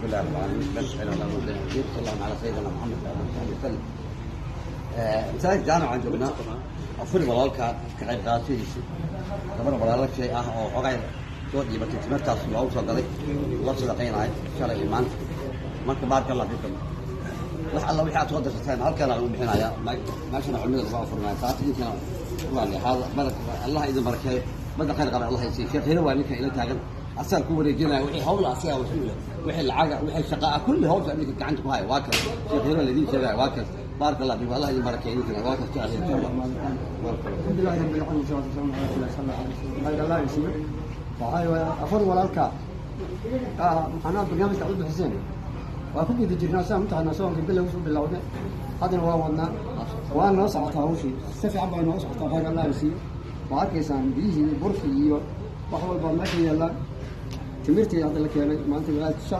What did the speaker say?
الحمد لله رب العالمين، بس على اللهم على سيدنا محمد وعلى اله وسلم. Masaajid jaamacan joognaa, afuri walaalka ka qayb qaadashadiisa, gabar walaalo shay ah oo xogay soo dhiibatay timirtaas loogu soo gaday, loo sadaqaynayo shalay iyo maanta. Marka baaraka Allah fiikum. Wax alla wixii aad soo darsateen halkaana lagu bixinayaa, meeshana culimada lagu afurinaya. Taas idinkana waa hada barak, Allah idin barakeeyo, badda khayr qaba Allah isiiyo. Sheekh Hiro waa ninka ila taagan, asaga ku wareejinaya wixii hawl, asaga mas-uula, wixii lacaga, wixii shaqa ah, kulli hawsha ninka gacanta ku haya waa kan Sheekh Hiro laydin sheegaya, waa kan. Baaraka Allah fiikum, Allah idin barakeeyo idinkana, waa kas jecel insha Allah. الحمد لله رب العالمين، والصلاة والسلام على رسول الله صلى الله عليه وسلم. خير الله يسير. Waxaa waaye afar walaalka maxanaa barnaamijka aad u bixiseen waa ku guda jirnaa, saa mutaqaanaa, soonka bilowg soo bilowday, haddana waa wadnaa, waa noo socotaa hawshii, si fiican baa noo socotaa. Khayr Allah isiiyo. Waa arkaysaan biyihii, burkii iyo wax walba meesha yaallaan, timirtii hadda la keenay maanta.